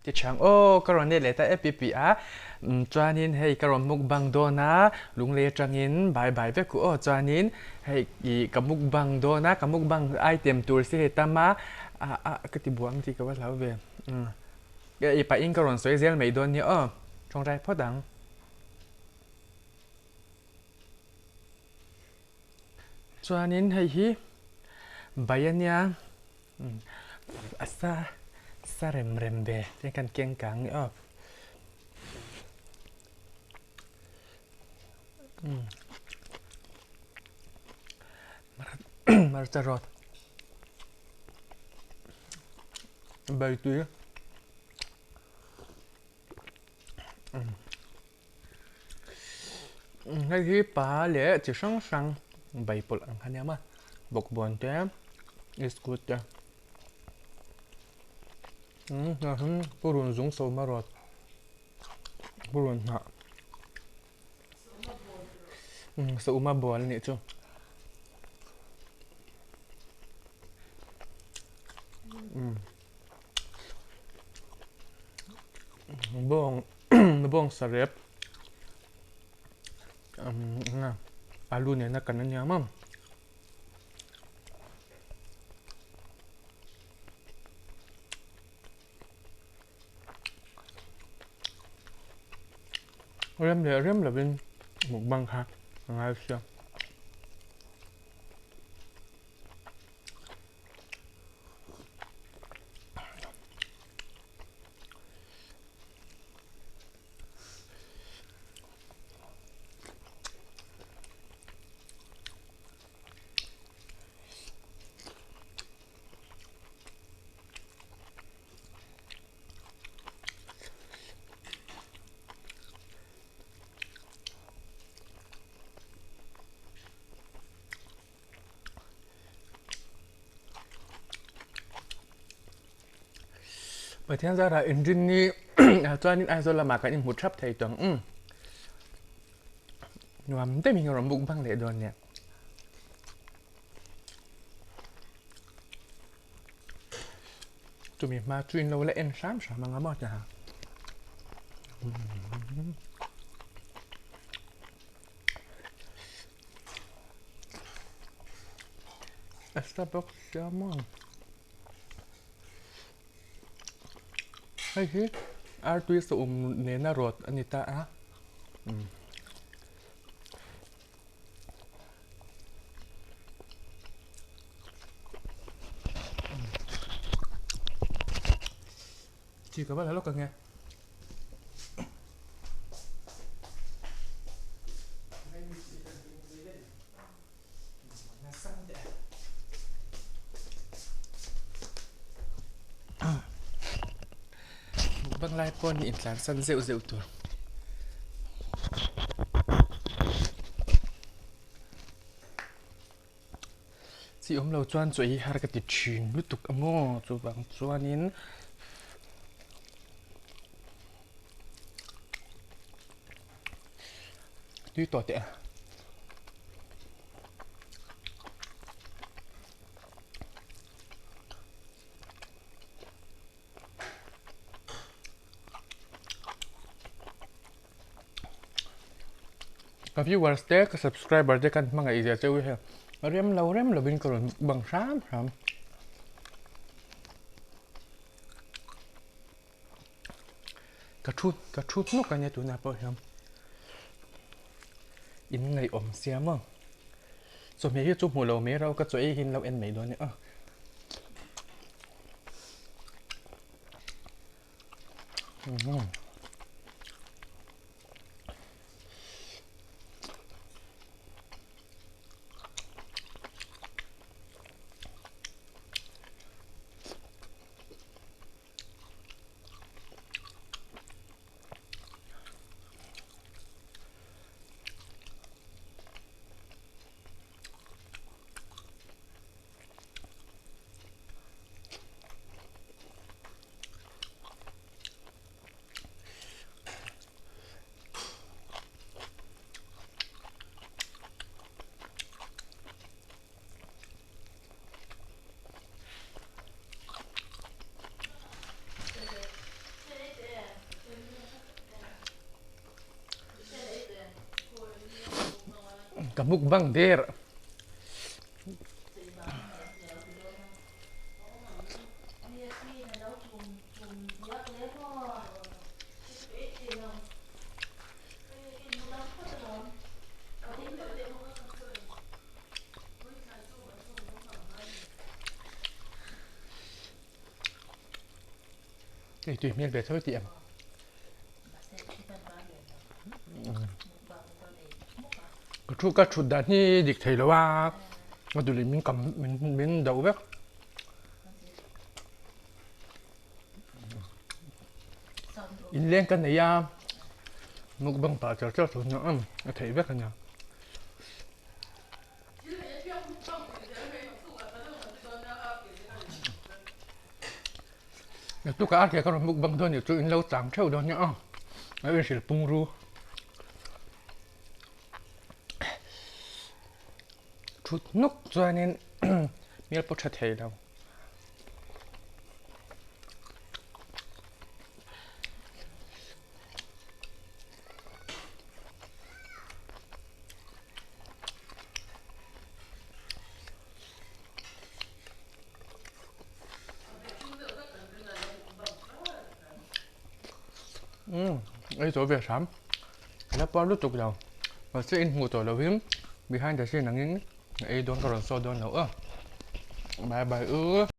Ti chang aw ka rawn let leh ta ep ip a chuanin hei ka rawn mukbang dawn a lunglei atangin bye bye vek u aw chuanin hei ih ka mukbang dawn a ka mukbang item tur si hei tam a ah ah ka ti buang tih ka va hlau ve ih pahin ka rawn sawi zel mai dawn nia aw tawngtai phawt ang. Chuanin hei hi bai a nia a sa sa rem rem ve te kan keng kang ni aw hmarcha rawt bai tui. Hei hi pa leh chi hrang hrang bai pawlh ang kha nia maw bawkbawn te iskut te purun zung sawma rawt purun hnah sawma bual a nih chu. Bawng bawng sarep alu nena kan a nia maw. Rem leh rem lovin mukbang kha a ngai sia. Pathian zarah inrinni ah chuanin Aizawl lamah kan inhmu thap thei tawh ang umm nuam deuhin a rawn buk bang leh dawn nia. Chumi hma chu in lo la en hram hram ang a maw tia. A sa bawk sia maw. Hei hi artui saum nena rawt a ni ta a. Chi ka va la lawk ang e. Mukbang lai pawh ni intlar san zeuh zeuh tur. Chi awm lo chuan chaw hi har ka ti thin lutuk a maw chuvang chuanin tui tawh teh a. Ka viewers te ka subscriber te kan hmangaih zia cheu hi rem lo rem lovin ka rawn bang hram hram. Ka thu ka thu hnawk a nia tunah pawh hian in ngaihawm sia maw chawhmeh hi chu hmuh lo mai rau ka chaw ei hi an lo en mai dawn a nia. Ka mukbang der. Ei tui hmel ve tho tih ang. Ka thu ka thut dan hi dik thei lo a, a duhlin min kam min min do vek. Inleng ka nei a, mukbang pah char char tho nia a theih vek a nia. Naktuk ah arke ka rawn mukbang dawn nih chu in lo chang theuh dawn nia aw a inhrilh pung ru. Thut hnuk chuanin hmel pawh tha thei lo. Umm ei zo ve hram la puar lutuk lo mahse in hmuh tawh lovin behind the scene angin ei dawn ka rawn sawi dawn lo a bye bye u.